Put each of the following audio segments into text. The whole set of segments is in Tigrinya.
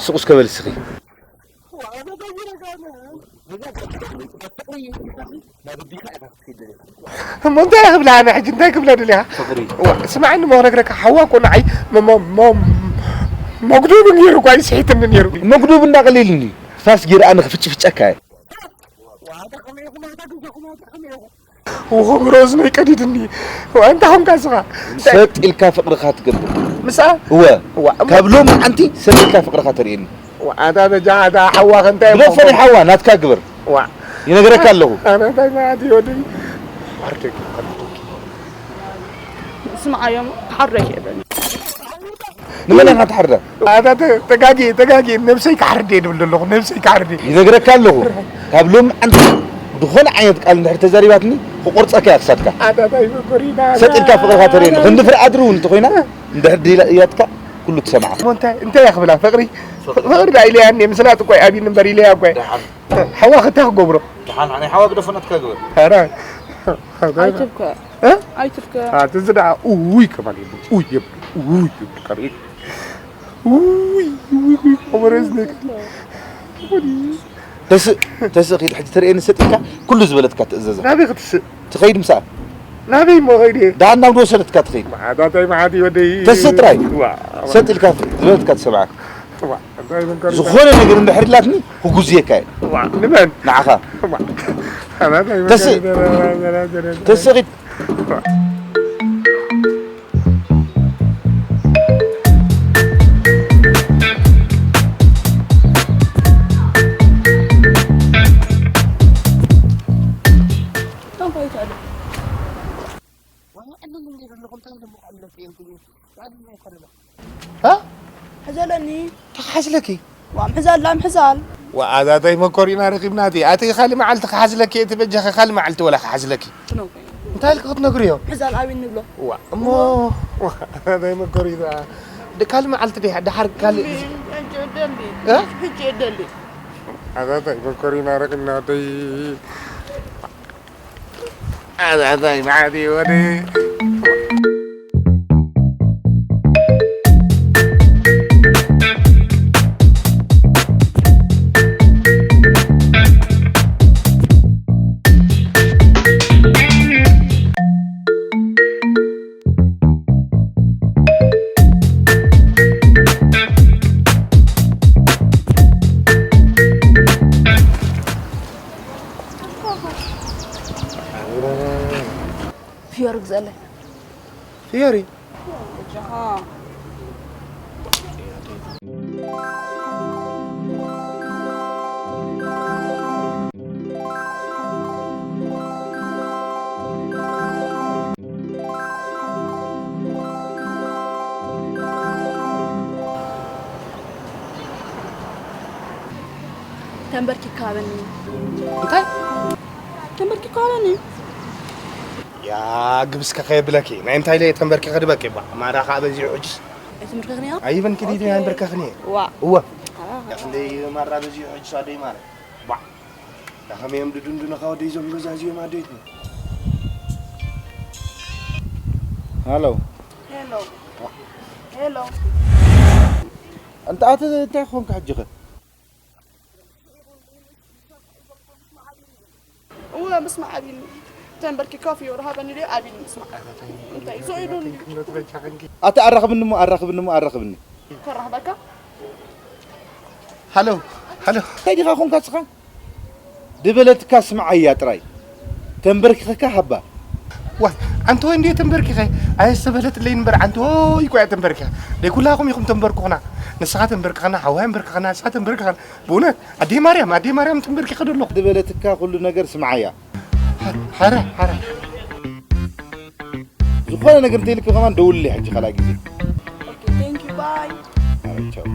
ስቕ እስከ በል እስኺ። እሞ እንታይ ክብላ ኣነ ሕጂ እንታይ ክብላ ደሊኻ? ስማዕኒ እሞ ክነግረካ ሓዋ እኮ ንዓይ መ- መ- መ- መጉዱብ ነይሩ እኳ ይስሒትኒ ነይሩ። መጉዱብ እንዳቐሊልኒ ፋስ ጌርኣ ንኽፍጭፍጨካ እየ። ውኹም ሮዝ ናይ ቀዲድኒ። እንታይ ኾንካ ስኻ? ሰጥ ኢልካ ፍቕርኻ ትገብር። ምስኣ? እወ። እዋ፣ እሞ ካብ ሎም ዓንቲ ሰጥ ኢልካ ፍቕርኻ ተርእየኒ። ዋ፣ ኣታ በጃ፣ ኣታ ሓዋ ኸንታይ ብደፈሪ ሓዋ ናትካ ግበር። ዋ። ይነግረካ ኣለኹ። ኣነ እንታይ ማለት እዩ ወደይ? ስምዓዮም፣ ክሓርደኪ እየ በኒ። ንመን ኢኻ ትሓርዳ? ኣታ ተ- ተጋጊ፣ ተጋጊ፣ ነብሰይ ክሓርድ እየ ድብል ዘለኹ፣ ነብሰይ ክሓርድ እየ። ይነግረካ ኣለኹ። ካብ ሎም ዓንቲ ዝኾነ ዓይነት ቃል እንድሕር ተዛሪባትኒ፣ ክቆርጸካ እያ ክሳድካ። ኣታ እንታይ መኮሪና? ሰጥ ኢልካ ፍቕርኻ ተርእየኒ። ክንዲ ፍርኣድሪ እውን እንተኾይና፣ እንድሕር ደይላ እያትካ ኩሉ ትሰምዓ። እሞ እንታይ፣ እንታይ እያ ክብላ? ፍቕሪ፣ ፍቕሪ ዳ ኢለያ እኔ፣ ምስላጥ እኮ እዩ፣ ኣቢኒ እምበር ኢለያ እኮ እዩ። ደሓን። ሓዋ ክታ ክገብሮ። ደሓን፣ ኣነ ሓዋ ግደፎ ናትካ ግበር። ኧረ። ኣይትብከ። እ? ኣይትብከ። ኣቲ እዚ ደኣ ኡይ ከማን ይብል። ኡይ ይብል። ኡይ ይብል። ከመይ? ኡይ፣ ኡይ፣ ኡይ፣ ከበረዝ ነክ። ተስእ፣ ተስእ ኺድ ሕጂ ተርእየኒ ሰጥ ኢልካ ኩሉ ዝበለትካ ትእዘዛ። ናበይ ክትስእ? ትኸይድ ምሳኣ። ናበይ እሞ ኸይደ? ደኣ ናብ ዝወሰደትካ ትኸይድ። መዓታታይ መዓት እዩ ወደይ። ተስእ ጥራይ። ዋ፣ ዋ። ሰጥ ኢልካ ዝበለትካ ትሰምዓ። ዋ፣ እንታይ መንከር ዝኾነ ነገር እንድሕር ኢላትኒ ክጉዝየካ እየ። ዋ፣ ንመን? ንዓኻ። ዋ። ኣባታይ ተስእ። መንከር ተስእ ኺድ። ዋ። እ? ሕዘለኒ። ተሓዝለኪ? ዋ፣ ምሕዛል ላ ምሕዛል። ዋ፣ ኣዛታይ መኮሪና ረኺብና እቲ። ኣቲ ካልእ መዓልቲ ክሓዝለኪ እቲ በጃኺ ካልእ መዓልቲ ወላ ክሓዝለኪ። ትነግሪ። እንታይ ኢልኪ ክትነግርዮ? ምሕዛል ኣቢን ንብሎ። ዋ፣ እሞ፣ ዋ፣ ኣዛታይ መኮሪና። ድ-፣ ካልእ መዓልቲ ዲሓ-፣ ደሓር ካልእ። ሕጂ ደሊ። እ? ሕጂ ደሊ። ኣዛታይ መኮሪና ረኺብና ደይ። ኣዛታይ መዓት እዩ ወዲ። ፍዮሪ ግዘለይ። ፍዮሪ? ተንበርኪካ ሃበኒ። እንታይ? ተንበርኪካ ሃበኒ። ያ ግብስካ ከየብለኪ። ናይ እንታይ ለየ ተንበርኪኸ ድበኪ? ባ፣ ማራ ኸኣ በዚሑ ሕጅስ። ኣይትምርከኽንያ? ኣይበንኪ ዲዲ ኦኬ። ኣይንበርከኽን እየ። ዋ። እወ። ዋ። ያ ክንደይ ማራ በዚሑ ሕጅስ ኣደይ ማራ። ባ። ዳኸመ እዮም ድድንዱነኻ ወደይ እዞም ገዛ እዚኦም ኣደይትና። ሃሎ። ሄሎ። ሄሎ። እንተ ኣቲ እንታይ ክኾንካ ሕጂ ኸ? እወ፣ ምስማዕ ኣቢኒ። ተንበርኪካ ፍዮሪ ሃበኒ ድዩ ኣቢኒ ምስማዕ። እንታይ፣ ዞ ኢሉ እንዲ። ኣቲ ኣራኽብኒ እሞ፣ ኣራኽብኒ እሞ፣ ኣራኽብኒ። ከራኽበካ? ሃሎ፣ ሃሎ። እንታይ ዲኻ ኮንካ ንስኻ? ድበለትካ ስምዓያ ጥራይ። ተንበርኪኽካ ሃባ። ዋይ፣ ኣንቲ ወይ እንድየ ተንበርኪኸ? ኣየ ዝተበለትለይ እምበር ኣንቲ ወይ እኮ እያ ተንበርኪኻ። ደይ ኩላኹም ኢኹም ተንበርኩኽና። ንስኻ ተንበርክኸና፣ ሓዋይ ኣንበርክኸና፣ ንስኻ ተንበርክኸና። ብእውነት፣ ኣደይ ማርያም፣ ኣደይ ማርያም ተንበርኪኸ ዶ ኣለኹ። ዝበለትካ ኩሉ ነገር ስምዓያ። ሓ-፣ ሓራ፣ ሓራ። ዝኾነ ነገር እንተይልኪ ከማን ደውልለይ ሕጂ ካልኣይ ግዜ። ኦኬ፣ thank you፣ ባይ። ኣረ፣ ቻው።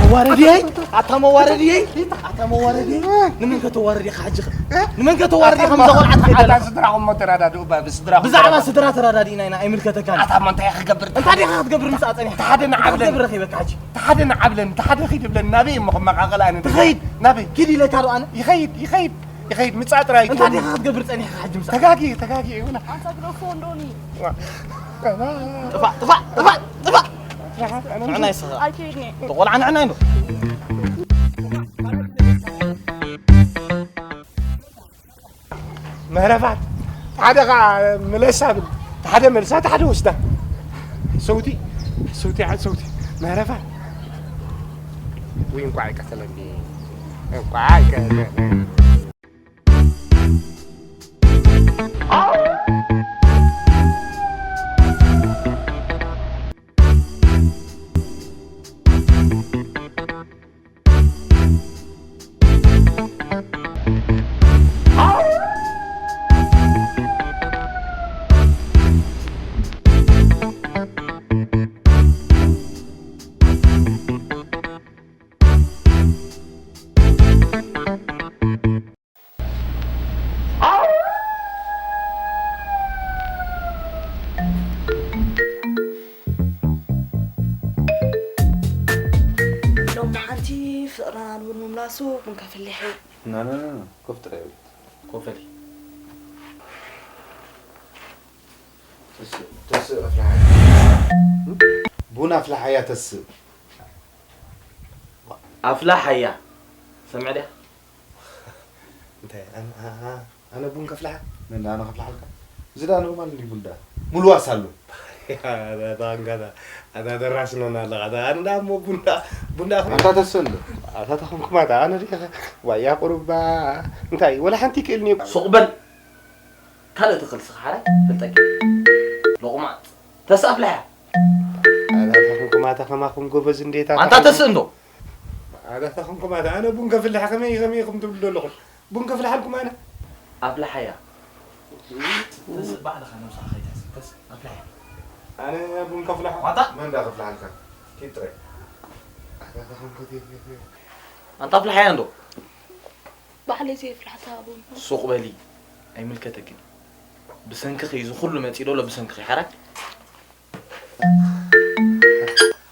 መዋረድየይ፣ ኣታ መዋረድየይ፣ ኣታ መዋረዲ፣ ንመን ከተዋርድ ኢኻ ሕጂ ኸ? ንመን ከተዋርድ ኢኻ? ኣታ ምዛ ቆልዓ ትኸይድ ኣታ ዘለኻ? ስድራኹም እሞ ተረዳድኡ እባ፣ ብስድራኹም ብዛዕባ ተረዳድኡ። ስድራ ተረዳዲእና ኢና፣ ኣይምልከተካን። ኣታ እሞ እንታይ ኢኻ ክገብር ኣታ እንታይ ዲኻ ክትገብር ምሳኣ ጸኒሕካ? እንታይ ሓደ ንዓብለን። ክገብር ረኺበካ ሕጂ? እንታይ ሓደ ንዓብለን፣ እንታይ ሓደ ኺድ ብለን፣ ናበይ እሞ ክመቓቐል ኣነ? ትኸይድ? ናበይ? ኪድ ኢለካ ዶ ኣነ? ይኸይድ፣ ይኸይድ፣ ይኸይድ፣ ምጻእ ጥራይ እንታይ ኣይኮነን። ዲኻ ክትገብር ጸኒሕካ ሕጂ ምሳኣ? ተጋጊ፣ ተጋጊ ይብላ። ኣንታ ግደፎ እንዶኒ። ዋ። ጥፋእ፣ ጥፋእ፣ ጥፋእ፣ ጥፋእ። ንዕና ይስኻ። ኣይከይድን እየ። ተቆልዓ ንዕና ኢሉ። መረፋት ሓደ ኸዓ ምለሳ ብል ሓደ መልሳ ሓደ ወስዳ ሰውቲ ሰውቲ ዓ ሰውቲ መረፋት ወይ እንኳዕ ይቀተለኒ እንኳዕ ይቀተለኒ። ሎሚ ሓንቲ ፍቕርና ንቡር ምምላሱ ቡን ከፍልሕ እዩ። ና፣ ና፣ ና፣ ና፣ ኮፍ ጥራይ በል። ኮፍ በል። ተስእ፣ ተስእ ኣፍልሓያ። ቡን ኣፍልሓያ ተስእ። ኣፍልሓያ። ሰምዕ ድያ? እንታይ? ኣነ፣ ኣ-፣ ኣ-፣ ኣነ ቡን ከፍልሓ? መን ኣነ ከፍልሓልካ? እዚ ደኣ ኖርማል እንዲ ቡን ደኣ። ሙሉ ዋርሳ ኣሎ። ኣታ፣ ኣታ፣ ኣታ፣ ኣታ ደራስነና ኣለኻ። ኣታ፣ ኣነ ደኣ እሞ ቡን ደኣ፣ ቡን ደኣ ኣንታ ተስእ እንዶ። ኣታ ተኾንኩማታ፣ ኣነ ዲኻ? ዋያ ቁሩባ። እንታይ? ወላ ሓንቲ ይክእልኒ። ሱቕ በል። ካልእ ተኽልስኻ ሓራይ ፈልጠኪ። ሎቕማጽ። ተስእ ኣፍልሓያ። ኣታ ተኾንኩም ኣታ ከማኹም ጎበዝ እንዴት ኣታ ኣንታ ተስእ እንዶ። ኣታ ተኾንኩም ኣታ ኣነ ቡን ከፍልሕ ከመይ ከመይ ኢኹም ትብሉ ዘለኹም? ቡን ከፍልሓልኩም ኣነ? ኣፍልሓያ። ተስእ ባዕልኻ ነብስኻ ከይትሕስብ ተስእ ኣፍልሓያ። ኣነ ቡን ከፍልሕ? ዋጣ? መን ዳ ከፍልሓልካ? ኪድ ጥራይ። ኣታ ተኾንኩም ኣንታ ኣፍልሓያ እንዶ። ባዕለይ ዘየፍልሓታ ቡን። ሱቕ በሊ። ኣይምልከተክን። ብሰንክኺ እዚ ኩሉ መጺእ ደሎ ብሰንክኺ ሓራይ።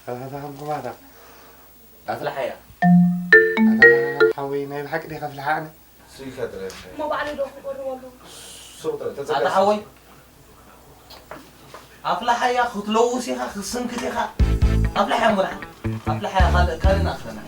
ኣታ ተኾንኩም ኣታ። ኣፍልሓያ። ኣታ ሓወይ ናይ ብሓቂ ዲኻ ኣፍልሓ ኣነ? ስኢልካ ጥራይ ኣፍልሓያ። እሞ ባዕለይ ዶ ክቆርቦ ኣለኹ? ሱቕ ጥራይ ኣታ ተጸበስ። ሓወይ። ኣፍልሓያ ክትለውስ ኢኻ፣ ክትስንክት ኢኻ። ኣፍልሓያ እሞ ደሓን። ኣፍልሓያ ካልእ፣ ካልእ ንኣኽለና።